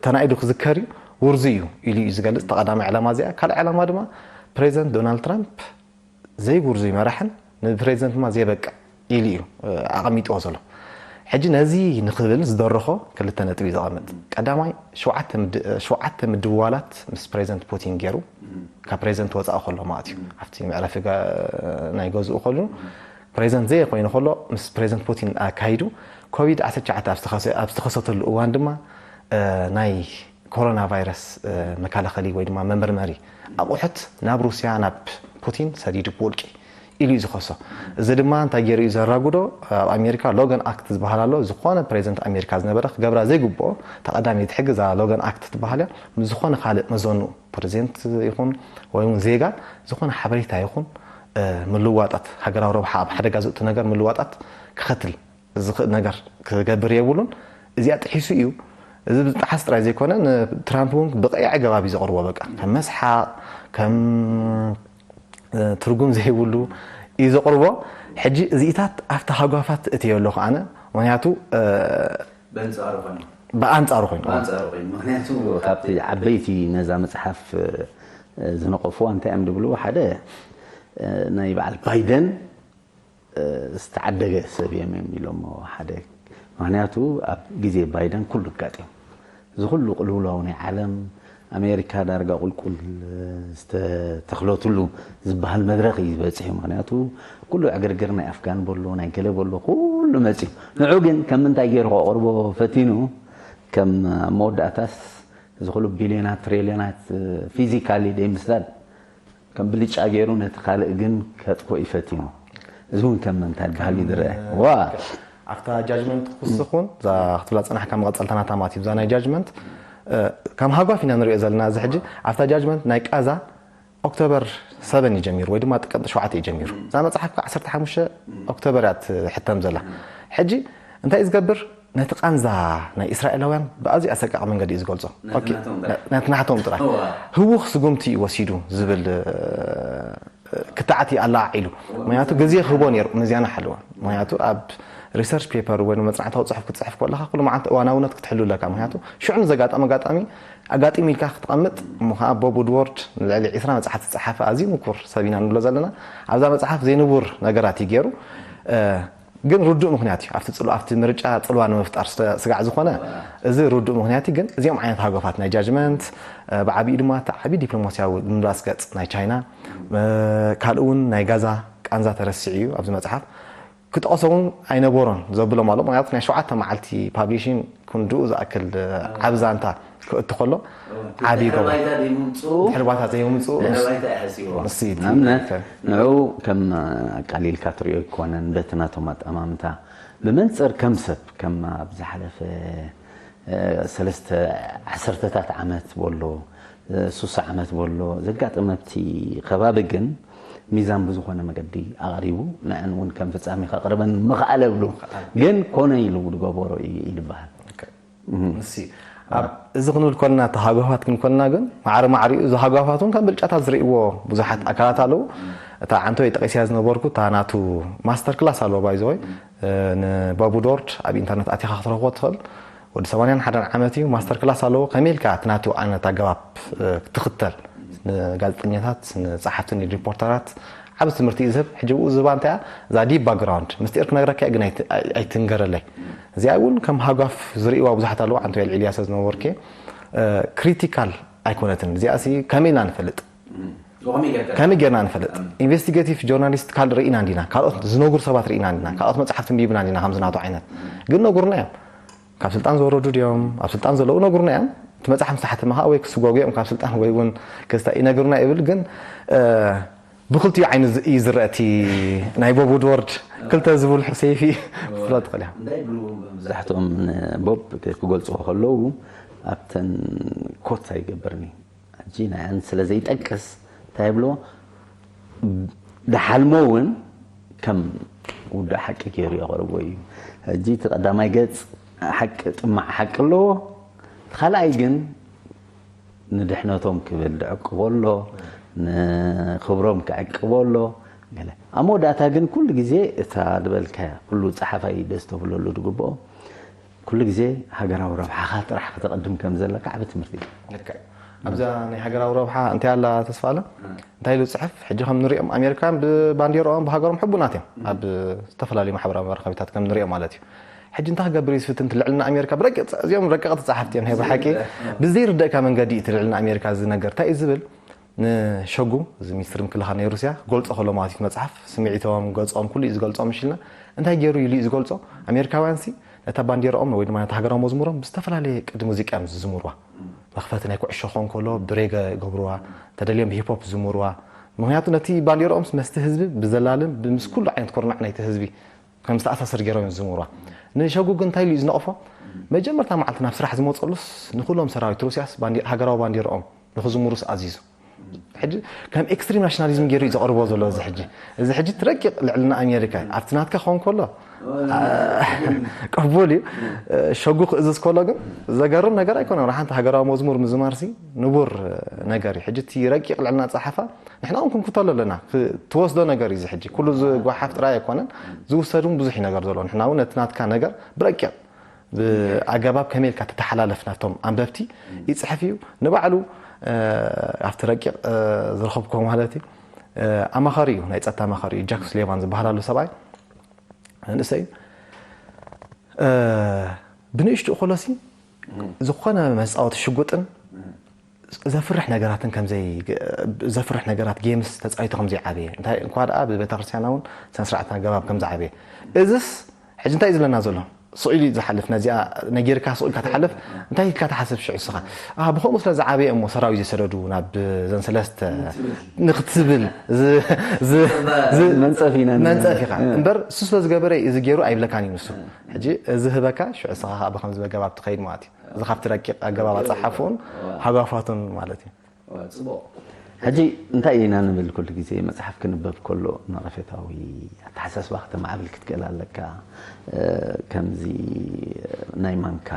ተናኢዱ ክዝከር እዩ ውርዙ እዩ ኢሉ እዩ ዝገልፅ። ተቐዳማይ ዕላማ እዚኣ። ካልእ ዕላማ ድማ ፕሬዚደንት ዶናልድ ትራምፕ ዘይጉርዙይ መራሕን ንፕሬዚደንት ድማ ዘየበቅዕ ኢሉ እዩ ኣቐሚጥዎ ዘሎ። ሕጂ ነዚ ንኽብል ዝደረኾ ክልተ ነጥቢ እዩ ዘቐምጥ። ቀዳማይ ሸውዓተ ምድዋላት ምስ ፕሬዚደንት ፑቲን ገይሩ ካብ ፕሬዚደንት ወፃኢ ከሎ ማለት እዩ። ኣብቲ መዕረፊ ናይ ገዝኡ ከሉ ፕሬዚደንት ዘየኮይኑ ከሎ ምስ ፕሬዚደንት ፑቲን ኣካይዱ ኮቪድ ዓሰርተ ትሽዓተ ኣብ ዝተኸሰተሉ እዋን ድማ ናይ ኮሮና ቫይረስ መከላኸሊ ወይ ድማ መመርመሪ ኣቑሑት ናብ ሩስያ ናብ ፑቲን ሰዲዱ ብውልቂ ኢሉ እዩ ዝኸሶ። እዚ ድማ እንታይ ገይሩ እዩ ዘራጉዶ? ኣብ ኣሜሪካ ሎገን ኣክት ዝበሃል ኣሎ። ዝኾነ ፕሬዚደንት ኣሜሪካ ዝነበረ ክገብራ ዘይግብኦ፣ እታ ቀዳመይቲ ሕጊ እዛ ሎገን ኣክት ትበሃል እያ። ምስ ዝኾነ ካልእ መዘኑ፣ ፕሬዚደንት ይኹን ወይ እውን ዜጋ፣ ዝኾነ ሓበሬታ ይኹን ምልዋጣት፣ ሃገራዊ ረብሓ ኣብ ሓደጋ ዘእቱ ነገር ምልዋጣት ክኸትል ዝኽእል ነገር ክገብር የብሉን። እዚኣ ጥሒሱ እዩ። እዚ ብጥሓስ ጥራይ ዘይኮነ፣ ንትራምፕ እውን ብቀይ ኣገባብ እዩ ዘቕርቦ። በቃ ከም መስሓቕ፣ ከም ትርጉም ዘይብሉ እዩ ዘቕርቦ። ሕጂ እዚኢታት ኣብቲ ሃጓፋት እትዮ ኣለኹ ኣነ። ምክንያቱ በንጻሩ ኮይኑ ብኣንጻሩ ኮይኑ በንጻሩ ኮይኑ ምክንያቱ ካብቲ ዓበይቲ ነዛ መጽሓፍ ዝነቐፍዋ እንታይ እዮም ዝብሉ? ሓደ ናይ በዓል ባይደን ዝተዓደገ ሰብ እዮም እዮም ኢሎሞ። ሓደ ምክንያቱ ኣብ ግዜ ባይደን ኩሉ ኣጋጢሙ። እዚ ኩሉ ቅልውላው ናይ ዓለም፣ ኣሜሪካ ዳርጋ ቁልቁል ዝተተኽለትሉ ዝበሃል መድረኽ እዩ ዝበፅሑ። ምክንያቱ ኩሉ ዕግርግር ናይ ኣፍጋን በሎ ናይ ገለ በሎ ኩሉ መፅዩ። ንዑ ግን ከም ምንታይ ገይሩ ከቕርቦ ፈቲኑ? ከም ኣብ መወዳእታስ እዚ ኩሉ ቢልዮናት ትሪልዮናት ፊዚካሊ ደይ ምስዳድ ከም ብልጫ ገይሩ ነቲ ካልእ ግን ከጥፎ ይፈቲኑ። እዚ እውን ከም ምንታይ በሃል ይድረአ ዋ ኣብታ ጃጅመንት ክስኹን እዛ ክትብላ ፀናሕካ መቐፀልታ ናታ ማለት እዩ። እዛ ናይ ጃጅመንት ከም ሃጓፍ ኢና ንሪኦ ዘለና። እዚ ሕጂ ኣብታ ጃጅመንት ናይ ቃዛ ኦክቶበር ሰበን እዩ ጀሚሩ ወይ ድማ ጥቅምቲ ሸውዓተ እዩ ጀሚሩ። እዛ መፅሓፍ ከዓ ዓሰርተ ሓሙሽተ ኦክቶበር እያ ትሕተም ዘላ። ሕጂ እንታይ እዩ ዝገብር? ነቲ ቃንዛ ናይ እስራኤላውያን ብኣዝዩ ኣሰቃቂ መንገዲ እዩ ዝገልጾ። ነቲ ናቶም ጥራይ ህውኽ ስጉምቲ እዩ ወሲዱ ዝብል ክትዓት ኣለዓዒሉ። ምክንያቱ ግዜ ክህቦ ነይሩ ምዝያና ሓለዋ። ምክንያቱ ኣብ ሪሰርች ፔፐር ወይ መፅናዕታዊ ፅሑፍ ክትፅሕፍ ከለካ ኩሉ መዓልቲ እዋናውነት ክትሕሉ ኣለካ። ምክንያቱ ሽዑ ንዘጋጠመ ኣጋጣሚ ኣጋጢሙ ኢልካ ክትቐምጥ እሞ ከዓ ቦብ ውድዎርድ ንልዕሊ ዒስራ መፅሓፍቲ ዝፀሓፈ ኣዝዩ ምኩር ሰብ ኢና ንብሎ ዘለና። ኣብዛ መፅሓፍ ዘይንቡር ነገራት እዩ ገይሩ። ግን ርዱእ ምክንያት እዩ ኣብቲ ኣብቲ ምርጫ ፅልዋ ንምፍጣር ስጋዕ ዝኾነ። እዚ ርዱእ ምክንያት እዩ። ግን እዚኦም ዓይነት ሃገፋት ናይ ጃጅመንት ብዓብዩ ድማ እቲ ዓብዪ ዲፕሎማስያዊ ምምላስ ገፅ ናይ ቻይና ካልእ እውን ናይ ጋዛ ቃንዛ ተረሲዑ እዩ ኣብዚ መፅሓፍ። ክጠቐሶ እውን ኣይነበሮን ዘብሎም ኣሎ። ምክንያቱ ናይ ሸውዓተ መዓልቲ ፓብሊሽን ክንድኡ ዝኣክል ዓብ ዛንታ ክእቱ ከሎ ዓብዪ ገብሮ ድሕሪ ባይታ ዘይምምፅኡ ንስይቲ ንኣብነት ንዑ ከም ኣቃሊልካ ትሪኦ ኣይኮነን በቲ ናቶም ኣጠማምታ ብመንፅር ከም ሰብ ከም ኣብ ዝሓለፈ ሰለስተ ዓሰርተታት ዓመት በሎ ሱሳ ዓመት በሎ ዘጋጠመ ኣብቲ ከባቢ ግን ሚዛን ብዝኾነ መገዲ ኣቕሪቡ ንዐን እውን ከም ፍጻሜ ከቕርበን ምኽኣለ እብሉ ግን ኮነ ኢሉ ዝገበሮ እዩ ይልበሃል። ንሲ ኣብ እዚ ክንብል ኮልና እቲ ሃጓፋት ክንኮልና ግን ማዕረ ማዕሪኡ እዚ ሃጓፋት እውን ከም ብልጫታት ዝርእይዎ ብዙሓት ኣካላት ኣለዉ። እታ ዓንተወይ ጠቒስያ ዝነበርኩ እታ ናቱ ማስተር ክላስ ኣለዎ ባይዘወይ ንባቡዶርድ ኣብ ኢንተርነት ኣቲኻ ክትረኽቦ ትኽእል። ወዲ ሰማንያን ሓደን ዓመት እዩ ማስተር ክላስ ኣለዎ ከመይ ኢልካ እቲ ናቱ ዓይነት ኣገባብ ትኽተል ንጋዜጠኛታት ንፀሓፍቲ ንሪፖርተራት ዓብ ትምህርቲ እዩ ዝህብ። ሕጂ ብኡ ዝህባ እንታይ እያ እዛ ዲፕ ባክግራውንድ ምስጢር ክነግረካ ግን ኣይትንገረለይ። እዚኣ እውን ከም ሃጓፍ ዝርእይዋ ብዙሓት ኣለዉ። ዓንቶ ኤልዒልያ ሰብ ዝነበርኪ ክሪቲካል ኣይኮነትን። እዚኣ ሲ ከመይ ኢና ንፈልጥ? ከመይ ጌርና ንፈልጥ? ኢንቨስቲጌቲቭ ጆርናሊስት ካል ርኢና እንዲና ካልኦት ዝነግሩ ሰባት ርኢና እንዲና ካልኦት መፅሓፍቲ ንቢብና እንዲና ከምዚ ናቱ ዓይነት ግን ነጉርና እዮም። ካብ ስልጣን ዝወረዱ ድዮም ኣብ ስልጣን ዘለዉ ነጉርና እዮም። እቲ መፅሓፍ ምስ ተሓተመ ከዓ ወይ ክስጓጉ እዮም ካብ ስልጣን ወይ እውን ክስታ ይነግሩና ይብል ግን ብክልቲኡ ዓይኒ እዩ ዝረአ እቲ ናይ ቦብ ውድወርድ ክልተ ዝብልሑ ሰይፊ ክትብሎ ትኽእል ኢኻ። እንታይ ይብሉ መብዛሕትኦም ንቦብ ክገልፅዎ ከለዉ ኣብተን ኮት ኣይገብርኒ ሕጂ ናያን ስለ ዘይጠቅስ እንታይ ይብሎ ድሓልሞ እውን ከም ውዱእ ሓቂ ገይሩ የቕርቦ እዩ። ሕጂ እቲ ቀዳማይ ገጽ ሓቂ ጥማዕ ሓቂ ኣለዎ። እቲ ካልኣይ ግን ንድሕነቶም ክብል ዝዕቅቦ ኣሎ፣ ንኽብሮም ክዕቅቦ ኣሎ። ገለ ኣብ መወዳእታ ግን ኩሉ ግዜ እታ ዝበልካያ ኩሉ ጸሓፋይ ደስ ተብለሉ ዝግብኦ ኩሉ ግዜ ሃገራዊ ረብሓኻ ጥራሕ ከተቐድም ከም ዘለካ ዓቢ ትምህርቲ እዩ። ልክዕ። ኣብዛ ናይ ሃገራዊ ረብሓ እንታይ ኣላ ተስፋ ኣለ? እንታይ ኢሉ ዝጽሕፍ? ሕጂ ከም ንሪኦም ኣሜሪካውያን ብባንዲራኦም ብሃገሮም ሕቡናት እዮም። ኣብ ዝተፈላለዩ ማሕበራዊ መራኸቢታት ከም ንሪኦ ማለት እዩ። ሕጂ እንታይ ክገብር እዩ ዝፍትን? እቲ ልዕልና ኣሜሪካ ብረቂቕ እዚኦም ረቀቕቲ ጸሓፍቲ እዮም ናይ ብሓቂ። ብዘይርደእካ መንገዲ እዩ እቲ ልዕልና ኣሜሪካ ዝነገር። እንታይ እዩ ዝብል? ንሸጉ እዚ ሚኒስትሪ ምክልኻል ናይ ሩስያ ክገልጾ ከሎ ማለት እዩ መጽሓፍ ስምዒቶም ገጾም ኩሉ እዩ ዝገልጾ ምሽልና እንታይ ገይሩ ኢሉ እዩ ዝገልጾ ኣሜሪካውያን ሲ ነታ ባንዲራኦም ወይ ድማ ነታ ሃገራዊ መዝሙሮም ብዝተፈላለየ ቅዲ ሙዚቃ እዮም ዝዝምርዋ መኽፈቲ ናይ ኩዕሾ ክኾን ከሎ ብሬገ ይገብርዋ ተደልዮም ብሂፖፕ ዝዝምርዋ ምክንያቱ ነቲ ባንዲራኦምስ መስቲ ህዝቢ ብዘላለም ብምስ ኩሉ ዓይነት ኮርናዕ ናይቲ ህዝቢ ከም ዝተኣሳሰር ገይሮም እዮም ዝዝምርዋ። ንሸጉ ግን እንታይ ኢሉ እዩ ዝነቕፎ? መጀመርታ መዓልቲ ናብ ስራሕ ዝመፀሉስ ንኩሎም ሰራዊት ሩስያስ ባንዲ- ሃገራዊ ባንዲራኦም ንክዝምሩስ ኣዚዙ። ሕጂ ከም ኤክስትሪም ናሽናሊዝም ገይሩ እዩ ዘቕርቦ ዘሎ። እዚ ሕጂ እዚ ሕጂ ትረቂቕ ልዕልና ኣሜሪካ እዩ። ኣብቲ ናትካ ክኸውን ከሎ ቅቡል እዩ። ሸጉ ክእዝዝ ከሎ ግን ዘገርም ነገር ኣይኮነን። ሓንቲ ሃገራዊ መዝሙር ምዝማርሲ ንቡር ነገር እዩ። ሕጂ እቲ ረቂቕ ልዕልና ጸሓፋ ንሕና እውን ክንክተሎ ኣለና። ትወስዶ ነገር እዩ። እዚ ሕጂ ኩሉ ዝጓሓፍ ጥራይ ኣይኮነን፣ ዝውሰድ እውን ብዙሕ እዩ ነገር ዘሎ። ንሕና እውን ነቲ ናትካ ነገር ብረቂቕ ብኣገባብ ከመይ ኢልካ ተተሓላለፍ ናብቶም ኣንበብቲ ይፅሕፍ እዩ። ንባዕሉ ኣብቲ ረቂቕ ዝረኸብኩዎ ማለት እዩ ኣማኻሪ እዩ፣ ናይ ፀጥታ ኣማኻሪ እዩ። ጃክ ሱሊቫን ዝበሃል ኣሎ ሰብኣይ መንእሰይ እዩ። ብንእሽትኡ ከሎሲ ዝኾነ መፃወቲ ሽጉጥን ዘፍርሕ ነገራትን ከምዘይ ዘፍርሕ ነገራት ጌምስ ተፃዊቱ ከምዘይዓበየ እንታይ እንኳ ደኣ ብቤተክርስትያናውን ስነ ስርዓት ኣገባብ ከምዝዓበየ እዚስ ሕጂ እንታይ እዩ ዝብለና ዘሎ? ስቕ ኢሉ እዩ ዝሓልፍ። ነዚኣ ነጊርካ ስቕ ኢልካ ትሓልፍ። እንታይ ኢልካ ትሓስብ ሽዑ እስኻ? ብኸምኡ ስለ ዝዓበየ እሞ ሰራዊት ዝሰደዱ ናብ ዘን ሰለስተ ንክትብል መንፀፍ ኢና መንፀፍ ኢኻ እምበር እሱ ስለ ዝገበረ እዚ ገይሩ ኣይብለካን እዩ ንሱ። ሕጂ እዚ ህበካ ሽዑ እስኻ ከዓ ብከምዚ ኣገባብ ትኸይድ ማለት እዩ። እዚ ካብቲ ረቂቕ ኣገባብ ኣፀሓሕፍኡን ሃጓፋቱን ማለት እዩ። ሕጂ እንታይ ኢና ንብል? ኩሉ ግዜ መፅሓፍ ክንበብ ከሎ ነቐፌታዊ ኣተሓሳስባ ክተማዕብል ክትክእል ኣለካ። ከምዚ ናይ ማንካ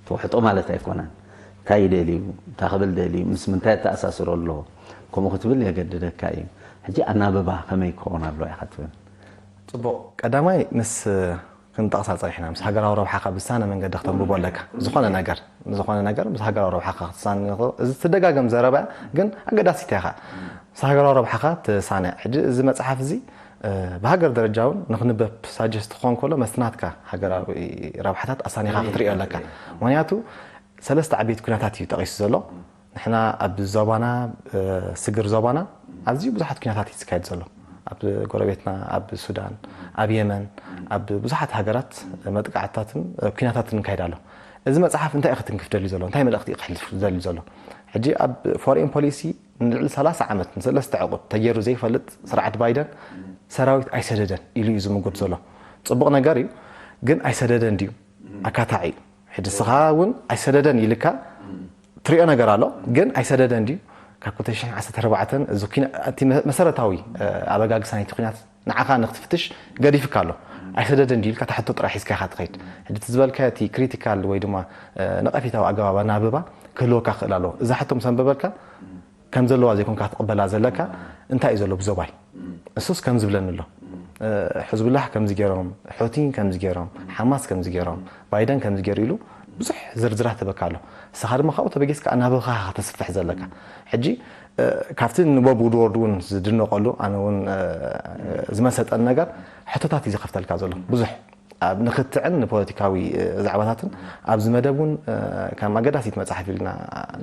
ተውሕጦ ማለት ኣይኮነን። እንታይ ደልዩ፣ እንታይ ክብል ደልዩ፣ ምስ ምንታይ ኣተኣሳስሮ ኣሎ፣ ከምኡ ክትብል የገድደካ እዩ። ሕጂ ኣናብባ ከመይ ክኸውን ኣለዎ ኢኻ ትብል? ፅቡቕ። ቀዳማይ ምስ ክንጠቕሳ ፀኒሕና ምስ ሃገራዊ ረብሓኻ ብዝሳነ መንገዲ ክተንብቦ ኣለካ። ዝኾነ ነገር ዝኾነ ነገር ምስ ሃገራዊ ረብሓኻ ክትሳነ እዚ ትደጋገም ዘረባ ግን ኣገዳሲት እያ። ምስ ሃገራዊ ረብሓኻ ትሳነ። ሕጂ እዚ መፅሓፍ እዚ ብሃገር ደረጃ እውን ንክንበብ ሳጀስት ክኾን ከሎ መስናትካ ሃገራዊ ረብሓታት ኣሳኒኻ ክትሪኦ ኣለካ። ምክንያቱ ሰለስተ ዓበይቲ ኩነታት እዩ ጠቒሱ ዘሎ። ንሕና ኣብ ዞባና ስግር ዞባና ኣዝዩ ብዙሓት ኩናታት እዩ ዝካየድ ዘሎ። ኣብ ጎረቤትና ኣብ ሱዳን፣ ኣብ የመን፣ ኣብ ብዙሓት ሃገራት መጥቃዕትታትን ኩናታትን ይካየድ ኣሎ። እዚ መፅሓፍ እንታይ እዩ ክትንክፍ ደልዩ ዘሎ? እንታይ መልእኽቲ እዩ ክሕልፍ ደልዩ ዘሎ? ሕጂ ኣብ ፎሬን ፖሊሲ ንልዕሊ ሰላሳ ዓመት ንሰለስተ ዕቑድ ተገይሩ ዘይፈልጥ ስርዓት ባይደን ሰራዊት ኣይሰደደን ኢሉ እዩ ዝምጉት ዘሎ። ፅቡቕ ነገር እዩ፣ ግን ኣይሰደደን ድዩ? ኣካታዒ እዩ። ሕጂ እስኻ እውን ኣይሰደደን ኢልካ ትሪኦ ነገር ኣሎ፣ ግን ኣይሰደደን ድዩ? ካብ ክልተ ሽሕን ዓሰርተ ኣርባዕተን እዚ ኩና- እቲ መ- መሰረታዊ ኣበጋግሳ ናይቲ ኩናት ንዓኻ ንክትፍትሽ ገዲፍካ ኣሎ። ኣይሰደደን ድዩ ኢልካ እታ ሕቶ ጥራይ ሒዝካ ኢኻ ትኸይድ። ሕጂ እቲ ዝበልካዮ እቲ ክሪቲካል ወይ ድማ ነቐፌታዊ ኣገባብ ኣናብባ ክህልወካ ክኽእል ኣለዎ። እዛ ሕቶ ምስ ኣንበበልካ ከም ዘለዋ ዘይኮንካ ክትቕበላ ዘለካ እንታይ እዩ ዘሎ ብዞባይ እሱስ ከም ዝብለኒ ኣሎ ሕዝቡላህ ከምዚ ገይሮም ሑቲ ከምዚ ገይሮም ሓማስ ከምዚ ገይሮም ባይደን ከምዚ ገይሩ ኢሉ ብዙሕ ዝርዝራት ህበካ ኣሎ ንስኻ ድማ ካብኡ ተበጊስካ ኣናብብኻ ከተስፍሕ ዘለካ ሕጂ ካብቲ ንቦብ ውድወርድ እውን ዝድነቀሉ ኣነ እውን ዝመሰጠን ነገር ሕቶታት እዩ ዝኸፍተልካ ዘሎ ብዙሕ ኣብ ንክትዕን ንፖለቲካዊ ዛዕባታትን ኣብዚ መደብ እውን ከም ኣገዳሲት መፅሓፍ ኢልና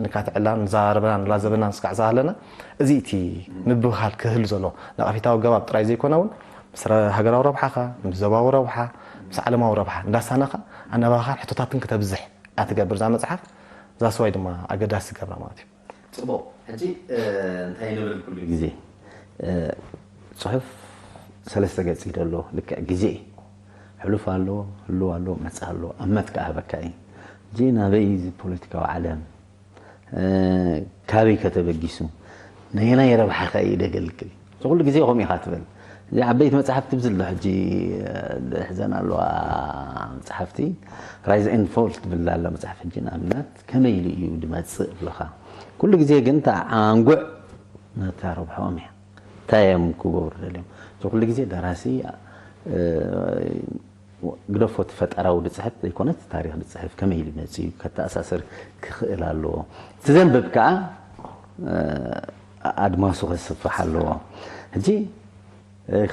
ንካትዕላ ንዛረበና ንላዘበና ንስካዕ ዝሃለና እዚ እቲ ምብህሃል ክህል ዘሎ ነቐፊታዊ ገባብ ጥራይ ዘይኮነ እውን ምስ ሃገራዊ ረብሓኻ ምስ ዞባዊ ረብሓ ምስ ዓለማዊ ረብሓ እንዳሳነኻ ኣነባኻን ሕቶታትን ክተብዝሕ ኣትገብር እዛ መፅሓፍ እዛ ስዋይ ድማ ኣገዳሲ ገብራ ማለት እዩ ፅቡቕ ሕጂ እንታይ ንብል ኩሉ ግዜ ፅሑፍ ሰለስተ ገፂ ደሎ ልክዕ ግዜ ሕሉፍ ኣሎ ህልው ኣሎ መፅእ ኣሎ ኣብ መትካ ኣህበካ እዩ ሕጂ ናበይ እዚ ፖለቲካዊ ዓለም ካበይ ከተበጊሱ ነየናይ ረብሓ ከ እዩ ደገልግል እዚ ኩሉ ግዜ ከምኡ ኢኻ ትብል እዚ ዓበይቲ መፅሓፍቲ ብዝሎ ሕጂ ሕዘን ኣለዋ መፅሓፍቲ ራይዝ ኤንድ ፎል ትብል ኣላ መፅሓፍ ሕጂ ንኣብነት ከመይ ኢሉ እዩ ድመፅእ ኣለኻ ኩሉ ግዜ ግን እታ ዓንጉዕ ነታ ረብሖም እያ እንታይ እዮም ክገብሩ ደልዮም እዚ ኩሉ ግዜ ደራሲ ግደፎ እቲ ፈጠራዊ ድፅሕፍ ዘይኮነስ ታሪክ ድፅሕፍ ከመይ ኢሉ መፅኡ ከተኣሳስር ክኽእል ኣለዎ እቲ ዘንብብ ከዓ ኣድማሱ ከስፍሕ ኣለዎ ሕጂ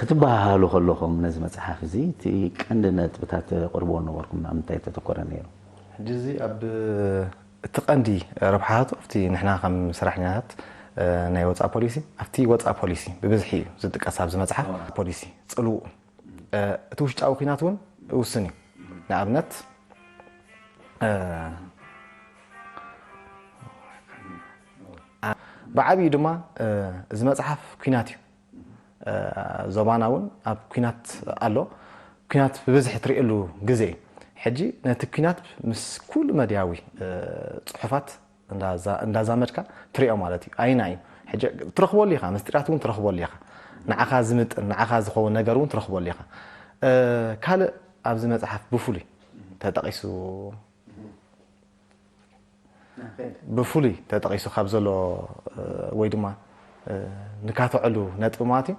ክትበሃሃሉ ከለኹም ነዚ መፅሓፍ እዚ እቲ ቀንዲ ነጥብታት ተቅርብዎ ነበርኩም ኣብ ምንታይ ተተኮረ ነይሩ ሕጂ እዚ ኣብ እቲ ቀንዲ ረብሓታቱ ኣብቲ ንሕና ከም ሰራሕኛታት ናይ ወፃኢ ፖሊሲ ኣብቲ ወፃኢ ፖሊሲ ብብዝሒ እዩ ዝጥቀስ ኣብዚ መፅሓፍ ፖሊሲ ፅልውኡ እቲ ውሽጣዊ ኩናት እውን ውስን እዩ ንኣብነት ብዓብዩ ድማ እዚ መፅሓፍ ኩናት እዩ። ዞባና እውን ኣብ ኩናት ኣሎ። ኩናት ብብዝሒ ትርእየሉ ግዜ እዩ። ሕጂ ነቲ ኩናት ምስ ኩሉ መድያዊ ፅሑፋት እንዳዛመድካ ትሪኦ ማለት እዩ። ኣይና እዩ ሕጂ ትረኽበሉ ኢኻ፣ ምስጢራት እውን ትረኽበሉ ኢኻ። ንዓኻ ዝምጥን ንዓኻ ዝኸውን ነገር እውን ትረኽበሉ ኢኻ። ካልእ ኣብዚ መፅሓፍ ብፍሉይ ተጠቒሱ ብፍሉይ ተጠቒሱ ካብ ዘሎ ወይ ድማ ንካትዐሉ ነጥቢ ማለት እዩ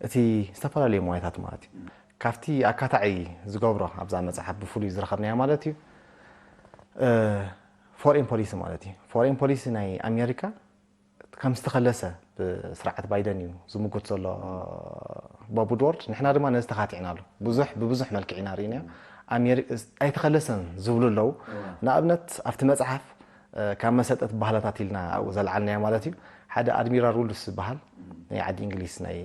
እቲ ዝተፈላለዩ ሞያታት ማለት እዩ። ካብቲ ኣካታዒ ዝገብሮ ኣብዛ መፅሓፍ ብፍሉይ ዝረኸብናዮ ማለት እዩ ፎሬን ፖሊሲ ማለት እዩ። ፎሬን ፖሊሲ ናይ ኣሜሪካ ከም ዝተኸለሰ ብስርዓት ባይደን እዩ ዝምጉት ዘሎ ቦብ ውድወርድ። ንሕና ድማ ነዚ ተኻቲዕናሉ። ብዙሕ ብብዙሕ መልክዕ ኢና ርኢናዮ። ኣሜሪ- ኣይተኸለሰን ዝብሉ ኣለዉ። ንኣብነት ኣብቲ መፅሓፍ ካብ መሰጠት ባህላታት ኢልና ኣብኡ ዘልዓልናዮ ማለት እዩ። ሓደ ኣድሚራል ሩልስ ዝበሃል ናይ ዓዲ እንግሊዝ ናይ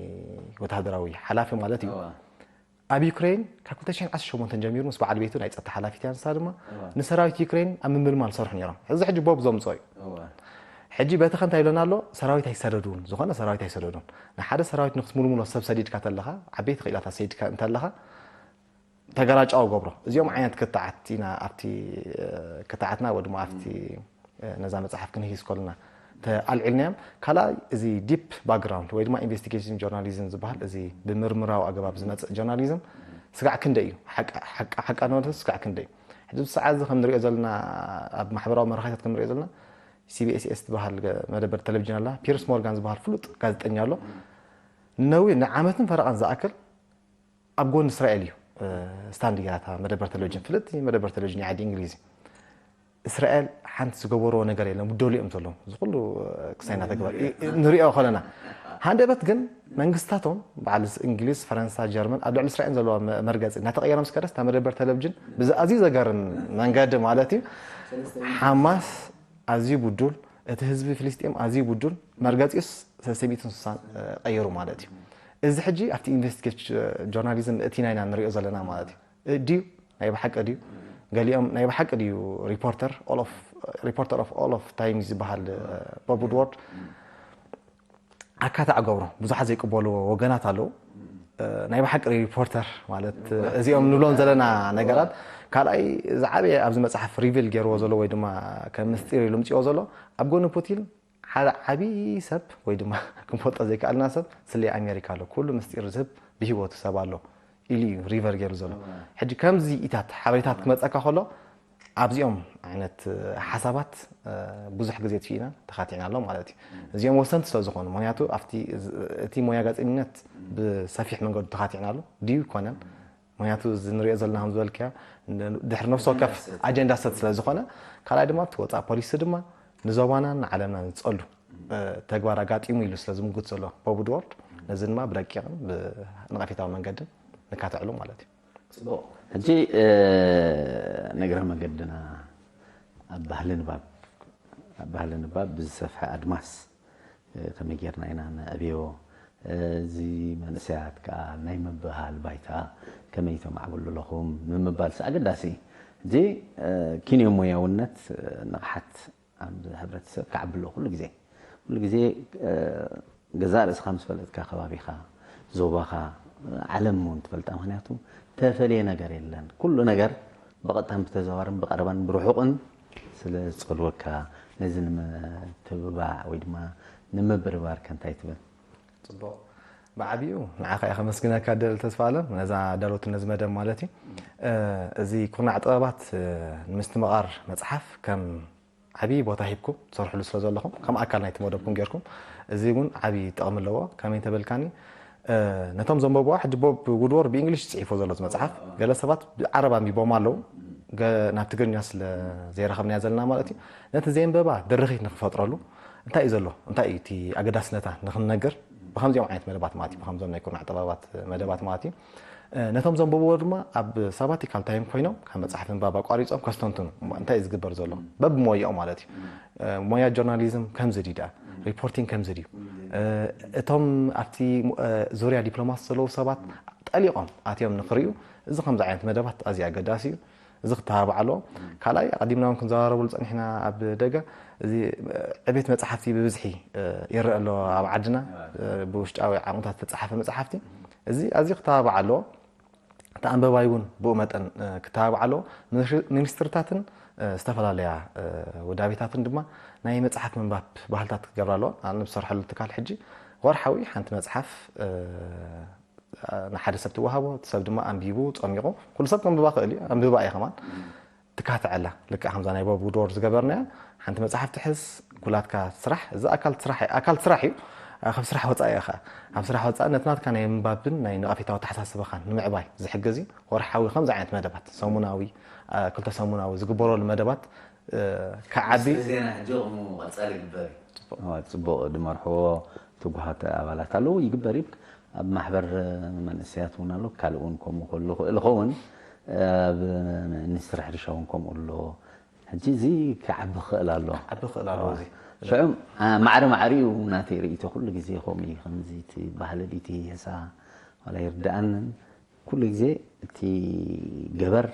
ወታደራዊ ሓላፊ ማለት እዩ። ኣብ ዩክሬን ካብ ክልተ ሽሕን ዓሰርተ ሸሞንተን ጀሚሩ ምስ በዓል ቤቱ ናይ ጸጥታ ሓላፊት እያ። ንሳ ድማ ንሰራዊት ዩክሬን ኣብ ምምልማል ዝሰርሑ ነይሮም። እዚ ሕጂ ቦብ ዘምጽኦ እዩ። ሕጂ በቲ ከ እንታይ ኢሎና ኣሎ? ሰራዊት ኣይሰደዱን፣ ዝኾነ ሰራዊት ኣይሰደዱን። ንሓደ ሰራዊት ንክትምልምሎ ሰብ ሰዲድካ ተለኻ፣ ዓበይቲ ክኢላታት ሰዲድካ እንተለኻ፣ ተገራጫዊ ገብሮ። እዚኦም ዓይነት ክትዓት ኢና ኣብቲ ክትዓትና ወይ ድማ ኣብቲ ነዛ መጽሓፍ ክንህይስ ከለና ኣልዒልናዮም። ካልኣይ እዚ ዲፕ ባክግራውንድ ወይ ድማ ኢንቨስቲጌሽን ጆርናሊዝም ዝበሃል እዚ ብምርምራዊ ኣገባብ ዝመጽእ ጆርናሊዝም ስጋዕ ክንደይ እዩ ሓቃ ንወደስ ስጋዕ ክንደይ እዩ። ሕዚ ሰዓት እዚ ከም ንሪኦ ዘለና ኣብ ማሕበራዊ መራኸቢታት ከም ንሪኦ ዘለና ሲቢኤስኤስ ዝበሃል መደበር ቴሌቪዥን ኣላ። ፒርስ ሞርጋን ዝበሃል ፍሉጥ ጋዜጠኛ ኣሎ። ነዊ ንዓመትን ፈረቓን ዝኣክል ኣብ ጎኒ እስራኤል እዩ ስታንድ ገይራ እታ መደበር ቴሌቪዥን። ፍልጥቲ መደበር ቴሌቪዥን ዓዲ እንግሊዝ እዩ። እስራኤል ሓንቲ ዝገበርዎ ነገር የለን፣ ብደሉ እዮም ዘለዉ። እዚ ኩሉ ክሳይ እናተግበር ንሪኦ ከለና፣ ሃንደበት ግን መንግስታቶም በዓል እንግሊዝ፣ ፈረንሳ፣ ጀርመን ኣብ ልዕሊ እስራኤል ዘለዋ መርገፂ እናተቐየረ ምስ ከደስ እታ መደበር ቴሌቪዥን ብዚ ኣዝዩ ዘገርም መንገዲ ማለት እዩ ሓማስ ኣዝዩ ብዱል፣ እቲ ህዝቢ ፍልስጤም ኣዝዩ ብዱል፣ መርገፂኡስ ሰለስተ ሚእትን ስሳን ቀይሩ ማለት እዩ። እዚ ሕጂ ኣብቲ ኢንቨስቲጌት ጆርናሊዝም እቲና ኢና ንሪኦ ዘለና ማለት እዩ። ድዩ ናይ ብሓቂ ድዩ? ገሊኦም ናይ ብሓቂ ድዩ ሪፖርተር ኦል ኦፍ ሪፖርተር ኦፍ ኦል ኦፍ ታይም ዝበሃል ቦብ ውድወርድ ኣካታዕ ገብሮ ብዙሓት ዘይቅበልዎ ወገናት ኣለዉ። ናይ ብሓቂ ሪፖርተር ማለት እዚኦም ንብሎም ዘለና ነገራት ካልኣይ ዝዓበየ ኣብዚ መፅሓፍ ሪቪል ገይርዎ ዘሎ ወይ ድማ ከም ምስጢር ኢሉ ምፅዎ ዘሎ ኣብ ጎኒ ፑቲን ሓደ ዓብዪ ሰብ ወይ ድማ ክንፈልጦ ዘይከኣልና ሰብ ስለ ኣሜሪካ ኣሎ። ኩሉ ምስጢር ዝህብ ብህይወቱ ሰብ ኣሎ ኢሉ እዩ ሪቨር ገይሩ ዘሎ። ሕጂ ከምዚ ኢታት ሓበሬታት ክመፀካ ከሎ ኣብዚኦም ዓይነት ሓሳባት ብዙሕ ግዜ ትፊእና ተኻቲዕና ኣሎ ማለት እዩ። እዚኦም ወሰንቲ ስለ ዝኾኑ ምክንያቱ ኣብቲ እቲ ሞያ ጋዜጠኝነት ብሰፊሕ መንገዱ ተኻቲዕና ኣሎ ድዩ ይኮነን ምክንያቱ እዚ ንሪኦ ዘለና ከም ዝበልክያ ድሕሪ ነፍሲ ወከፍ ኣጀንዳ ሰት ስለ ዝኾነ ካልኣይ ድማ እቲ ወፃእ ፖሊሲ ድማ ንዞባናን ንዓለምና ዝፀሉ ተግባር ኣጋጢሙ ኢሉ ስለ ዝምጉት ዘሎ ቦብ ውድወርድ ነዚ ድማ ብረቂቕን ብነቐፌታዊ መንገድን ንካትዕሉ ማለት እዩ። ፅቡቕ። ሕጂ ንእግረ መገድና ኣብ ባህሊ ንባብ ኣብ ባህሊ ንባብ ብዝሰፍሐ ኣድማስ ከመይ ጌርና ኢና ነዕብዮ፣ እዚ መንእሰያት ከኣ ናይ ምብህሃል ባይታ ከመይ ተማዕብሉ ኣለኹም ንምባልሲ ኣገዳሲ እዩ። እዚ ኪንዮ ሞያውነት ንቕሓት ኣብ ሕብረተሰብ ክዓቢ ኣለዎ ኩሉ ግዜ። ኩሉ ግዜ ገዛእ ርእስኻ ምስ ፈለጥካ ከባቢኻ፣ ዞባኻ፣ ዓለም እውን ትፈልጣ። ምኽንያቱ ተፈልየ ነገር የለን። ኩሉ ነገር ብቐጥታን ብተዘዋዋርን ብቐረባን ብርሑቕን ስለ ዝጸልወካ ነዚ ንምትብባዕ ወይ ድማ ንምብርባር ከ እንታይ ትብል? ጽቡቕ። ብዓቢኡ ንዓኻ እየ ከመስግነካ ደል ተስፋ ኣለም ነዛ ዳሎት ነዚ መደብ ማለት እዩ። እዚ ኩርናዕ ጥበባት ንምስትምቓር መጽሓፍ ከም ዓቢ ቦታ ሂብኩም ትሰርሕሉ ስለ ዘለኹም ከም ኣካል ናይቲ መደብኩም ጌርኩም እዚ እውን ዓቢ ጥቕሚ ኣለዎ። ከመይ እንተበልካኒ ነቶም ዘንበብዋ ሕጂ ቦብ ውድወርድ ብእንግሊሽ ጽሒፎ ዘሎ እዚ መጽሓፍ ገለ ሰባት ብዓረብ ኣንቢቦም ኣለዉ ናብ ትግርኛ ስለ ዘይረኸብናያ ዘለና ማለት እዩ። ነቲ ዘየንበባ ድርኺት ንክፈጥረሉ እንታይ እዩ ዘሎ እንታይ እዩ እቲ ኣገዳስነታ ንክንነግር ብከምዚኦም ዓይነት መደባት ማለት እዩ ብከምዞም ናይ ኩርናዕ ጥበባት መደባት ማለት እዩ። ነቶም ዘንበብዎ ድማ ኣብ ሳባቲካል ታይም ኮይኖም ካብ መፅሓፍ ምንባብ ኣቋሪፆም ከስተንትኑ እንታይ እዩ ዝግበር ዘሎ በብሞያኦም ማለት እዩ። ሞያ ጆርናሊዝም ከምዚ ድዩ ደኣ ሪፖርቲንግ ከምዚ ድዩ እቶም ኣብቲ ዙርያ ዲፕሎማሲ ዘለዉ ሰባት ጠሊቖም ኣትዮም ንክርእዩ እዚ ከምዚ ዓይነት መደባት ኣዝዩ ኣገዳሲ እዩ። እዚ ክተባባዕ ኣለዎ። ካልኣይ ኣቐዲምና እውን ክንዘራረበሉ ፀኒሕና ኣብ ደገ እዚ ዕቤት መጽሓፍቲ ብብዝሒ ይረአ ኣሎ ኣብ ዓድና። ብውሽጣዊ ዓቕምታት ዝተጻሓፈ መጽሓፍቲ እዚ ኣዝዩ ክተባባዕ ኣለዎ። እቲ ኣንበባይ እውን ብኡ መጠን ክተባባዕ ኣለዎ። ሚኒስትርታትን ዝተፈላለያ ውዳቤታትን ድማ ናይ መጽሓፍ ምንባብ ባህልታት ክገብራ ኣለዎ። ኣነ ዝሰርሐሉ ትካል ሕጂ ወርሓዊ ሓንቲ መጽሓፍ ንሓደ ሰብ ትወሃቦ። እቲ ሰብ ድማ ኣንቢቡ ጸሚቑ፣ ኩሉ ሰብ ከንብባ ክእል እዩ፣ ኣንብባ እየ ከማን ትካትዐላ። ልክዕ ከምዛ ናይ ቦብ ውድወርድ ዝገበርናያ ሓንቲ መጽሓፍ ትሕዝ፣ ኩላትካ ስራሕ፣ እዚ ኣካል ስራሕ ኣካል ስራሕ እዩ። ካብ ስራሕ ወጻኢ እየ ኸዓ፣ ኣብ ስራሕ ወጻኢ ነቲ ናትካ ናይ ምንባብን ናይ ነቐፌታዊ ኣተሓሳስባኻን ንምዕባይ ዝሕግዝ እዩ። ወርሓዊ ከምዚ ዓይነት መደባት ሰሙናዊ፣ ክልተ ሰሙናዊ ዝግበረሉ መደባት ክዓቢ። ዜና ሕጂ ከምኡ ቀጻሊ ይግበር እዩ። ጽቡቕ ድመርሕዎ ትጉሃት ኣባላት ኣለዉ ይግበር እዩ። ኣብ ማሕበር መንእሰያት እውን ኣሎ፣ ካልእ እውን ከምኡ ክህሉ ይኽእል ይኸውን። ኣብ ሚኒስትሪ ሕርሻ እውን ከምኡ ኣሎ። ሕጂ እዚ ክዓቢ ክኽእል ኣሎ። ዓቢ ክእል ኣለዎ እዚ። ሽዑ አ- ማዕረ ማዕሪኡ ናተይ ርእይቶ ኩሉ ግዜ ከምኡ እዩ። ከምዚ እቲ ባህሊ ድዩ እቲ ሄሳ ዋላ ይርድኣንን ኩሉ ግዜ እቲ ገበር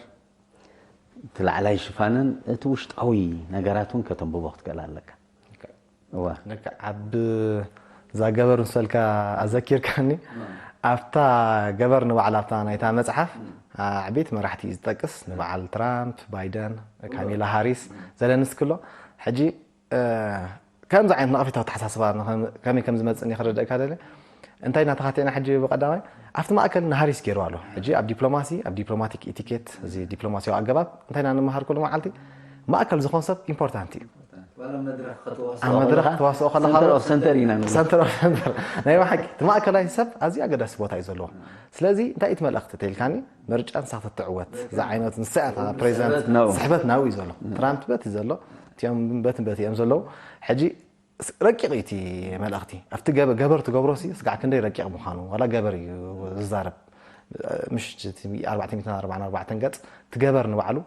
እቲ ላዕላይ ሽፋንን እቲ ውሽጣዊ ነገራት እውን ከተንብቦ ክትክእል ኣለካ። እዋ ልክዕ ኣብ እዛ ገበር ምስ በልካ ኣዘኪርካኒ ኣብታ ገበር ንባዕላ ኣብታ ናይታ መፅሓፍ ዓበይቲ መራሕቲ እዩ ዝጠቅስ ንበዓል ትራምፕ ባይደን ካሚላ ሃሪስ ዘለንስኪ ኣሎ ሕጂ ከምዚ ዓይነት ነቐፌታዊ ኣተሓሳስባ ከመይ ከም ዝመፅእ እየ ክረደእካ ደለ እንታይ እናተኻተና ሕጂ ብቐዳማይ ኣብቲ ማእከል ንሃሪስ ገይሩ ኣሎ ሕጂ ኣብ ዲፕሎማሲ ኣብ ዲፕሎማቲክ ኢቲኬት እዚ ዲፕሎማሲያዊ ኣገባብ እንታይ ኢና ንምሃር ኩሉ መዓልቲ ማእከል ዝኾን ሰብ ኢምፖርታንት እዩ ዋላ መድረኽ ኣብ መድረኽ ተዋስኦ ከለኻ ሰንተር ኦፍ ሰንተር ኢና ንብሎ። ሰንተር ኦፍ ሰንተር ናይ ብሓቂ እቲ ማእከላይ ሰብ ኣዝዩ ኣገዳሲ ቦታ እዩ ዘለዎ ስለዚ እንታይ እቲ መልእኽቲ ተልካኒ ምርጫ ንሳ ክትትዕወት እዛ ዓይነት ንሳ እያ እታ ፕሬዚደንት ነው። ስሕበት ናብኡ እዩ ዘሎ ትራምፕ በቲ ዘሎ እቲኦም በቲ በቲ እዮም ዘለዉ ሕጂ ረቂቕ እዩ እቲ መልእኽቲ ኣብቲ ገበ- ገበር ትገብሮ ሲ ስጋዕ ክንደይ ረቂቕ ምዃኑ ዋላ ገበር እዩ ዝዛረብ ምሽ ኣርባዕተ ገጽ ትገበር ንባዕሉ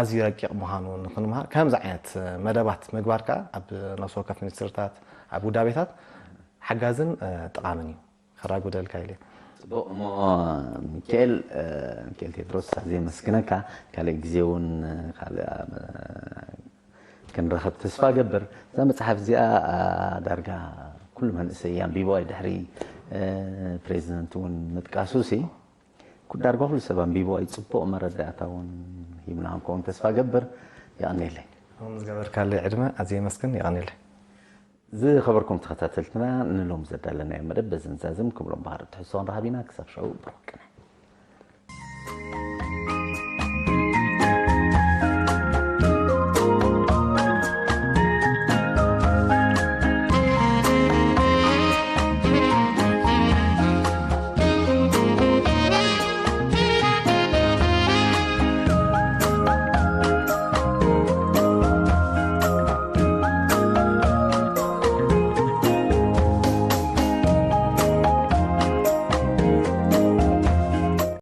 ኣዝዩ ረቂቕ ምዃኑ ንክንምሃር ከምዚ ዓይነት መደባት ምግባር ከዓ ኣብ ነፍሲ ወከፍ ሚኒስትርታት ኣብ ውዳቤታት ሓጋዝን ጠቓምን እዩ ከራጉደልካ ኢለ ጽቡቕ እሞ ሚካኤል ሚካኤል ቴድሮስ ኣዝየ መስግነካ ካልእ ግዜ እውን ካልእ ክንረኸብ ተስፋ ገብር እዛ መጽሓፍ እዚኣ ዳርጋ ኩሉ መንእሰይ ኣንቢቦ ድሕሪ ፕሬዚደንት እውን ምጥቃሱ ሲ ዳርጋ ኩሉ ሰብ ኣንቢቦ እዩ ጽቡቕ መረዳእታ እውን ሂብና ክንከውን ተስፋ ገብር የቐንየለይ ከምኡ ዝገበርካለይ ዕድመ ኣዝየ የመስግን የቐንየለይ ዝኸበርኩም ተኸታተልትና ንሎም ዘዳለናዮ መደብ በዚ ንዛዝም ክብሎም ባህር ትሕዝቶ ክንረኸብ ኢና ክሳብ ሽዑ ብሩክ ቅነ